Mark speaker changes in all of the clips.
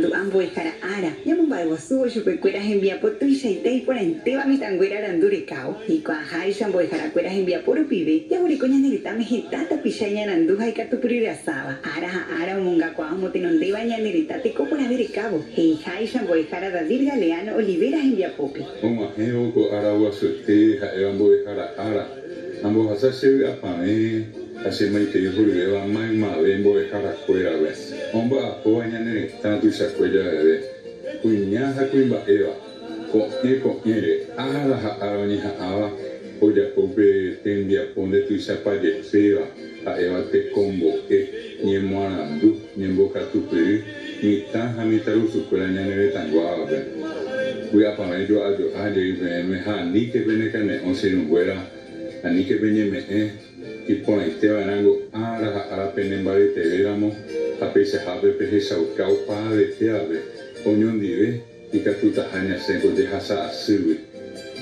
Speaker 1: Jagueromandu'a mbo'ehára ára, ñamomba'eguasúvo chupekuéra hembiapo tuichaite iporãitéva mitãnguéra arandu rekávo. Jaikuaaháicha mbo'eharakuéra hembiapo rupive, jaguereko ñane retãme heta tapicha iñarandu ha ikatupyryrasáva. Ára ha ára omongakuaa omotenondéva ñane retã teko porãve rekávo, he'iháicha mbo'ehára David Galeano Olivera hembiapópe.
Speaker 2: Og̃uahẽvo ko ára guasuete ha'éva mbo'ehára ára, ambohasa che vy'apavẽ ha che maitei horyvéva maymave mbo'eharakuérape, omba'apóva ñane retã tuichakue javeve, kuña ha kuimba'éva, ko'ẽ ko'ẽre, ára ha ára oñeha'ãva ojapo pe tembiapo ndetuichapajepéva ha'éva tekombo'e, ñemoarandu, ñembokatupyry, mitã ha mitãrusukuéra ñane retãguávape. Vy'apavẽ jo'ajo'a jey peẽme ha aníke penekane'õ che irũnguéra, aníke peñeme'ẽ iporãite va'erãngo ára ha ára penembaretevéramo ha peichahápe pehechauka opavetévape oñondive ikatutaha ñasẽ ko jehasa asýgui.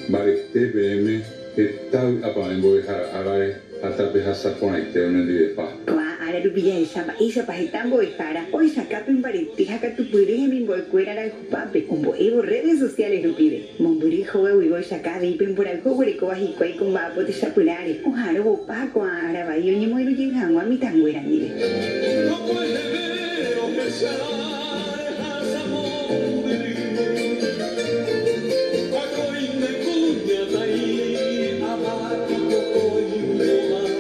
Speaker 2: Mbarete peẽme heta vy'apavẽ mbo'ehára árare ha tapehasa porãite oñondivepa.
Speaker 1: Ko'ã ára rupi jahecha mba'éichapa heta mbo'ehára ohechaka pe mbarete ha katupyry hemimbo'ekuéra rayhupápe ombo'évo redes sociales rupive. Mombyry hóga guive ohechaka avei pe mborayhu oguerekóva hikuái ko mba'apo techapyrãre, oha'arõvo opa ko'ã ára vai oñemoirũ jey hag̃ua mitãnguéra ndive.